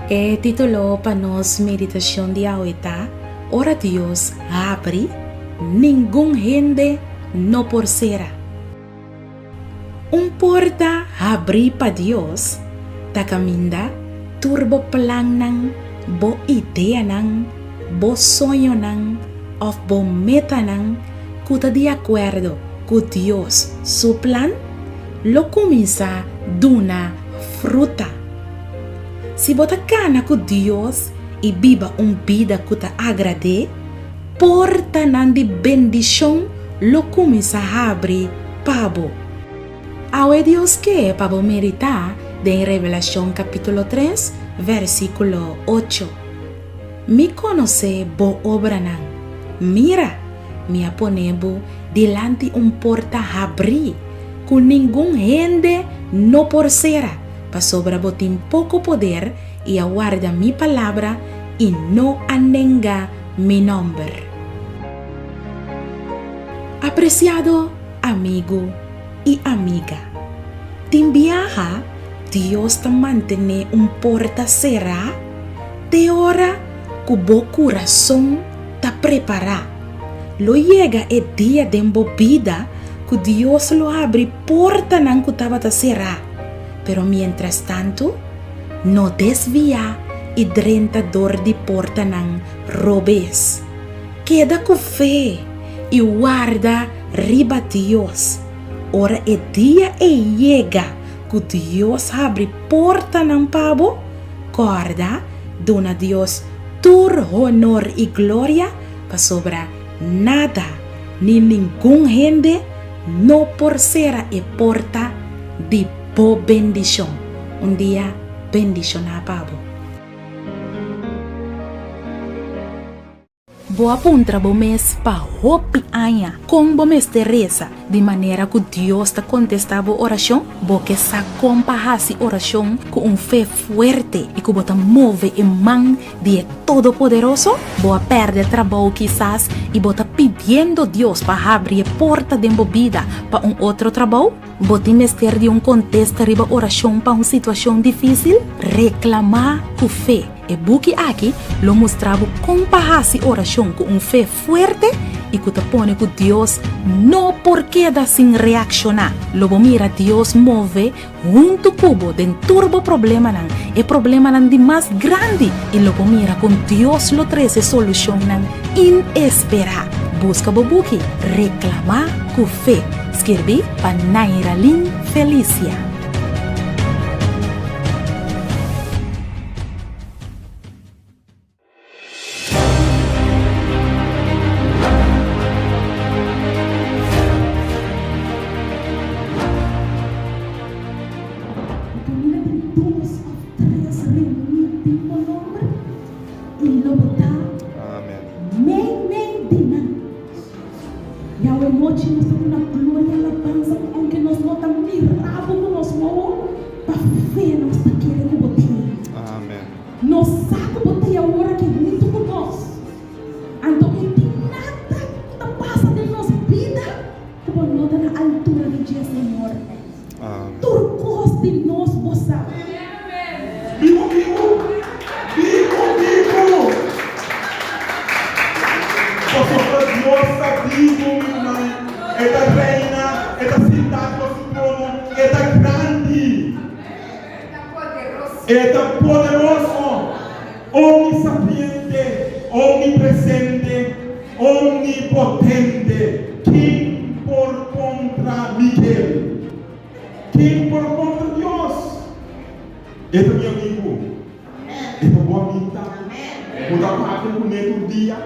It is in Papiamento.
E título pa nos meditashon di awe ta, Ora Dios habri, ningun hende no por sera. Un porta habrí pa Dios ta kaminda tur bo plannan, bo ideanan, bo soñonan òf bo metanan ku ta di akuerdo ku Dios su plan lo kuminsá duna fruta. Si bo ta kana ku Dios i biba un bida ku ta agrad'é, portanan di bendishon lo kuminsá habri pa bo. Awe Dios ke pa bo meditá den Revelashon kapítulo tres, versíkulo ocho. Mi konosé bo obranan. Mira, mi a pone bo dilanti un porta habrí ku ningun hende no por sera, pasobra bo tin poko poder i a warda mi palabra i no a nenga mi nòmber. Apresiado amigu i amiga, tin biaha Dios ta mantené un porta será te ora ku bo kurason ta prepará. Lo yega e dia den bo bida ku Dios lo habri portanan ku tabata será, pero mientrastantu, no desviá i drenta dor di portanan robes. Keda ku fe i warda riba Dios. Ora e dia ei yega ku Dios habri portanan pa bo, kòrda duna Dios tur honor i gloria pasobra nada ni ningun hende no por sera e porta di bo bendishon. Un dia bendishoná pa bo. Bo a puntra bo mes pa hopi aña kon bo mester resa di manera ku Dios ta kontestá bo orashon? Bo ke sa kon pa hasi orashon ku un fe fuerte i ku bo ta move e man di e Todopoderoso? Bo a pèrdè trabou kisas i bo ta pidiendo Dios pa habri e porta den bo bida pa un otro trabou? Bo tin mester di un kontesta riba orashon pa un situashon difísil? Reklamá ku fe! E buki aki lo mustra bo kon pa hasi orashon ku un fe fuerte i ku ta pone ku Dios no por keda sin reakshoná. Lo bo mira Dios move huntu ku bo den tur bo problemanan, e problemanan di mas grandi, i lo bo mira kon Dios lo trese solushonnan inesperá. Buska bo buki Reklamá ku Fe, skirbí pa Nairalyn Felicia. Kaminda tin dos òf tres reuní den bo nòmber, i lo bo ta meimei di nan. Yahweh nochi nos ta duna gloria i alabansa ku ounke nos no ta mira bo ku nos wowo, pa fe nos ta kere ku bo tin. Nos sa ku bo ta e awor aki huntu ku nos. Anto e tin nada ku ta pasa den nos bida ku bo no ta na altura di dje, Señor. Tur kos di nos bo sa. Bibu bibu! Bibu bibu! Pasobra Dios ta bibu, mi ruman. E ta reina, e ta sintá riba su trono, e ta grandi. E ta poderoso, omnisapiente, omnipresente, omnipotente. Ken por kontra Miguel? Ken por kontra Dios? E ta mi amigu. E ta bo amigu tambe. Bo ta papia kuné tur dia.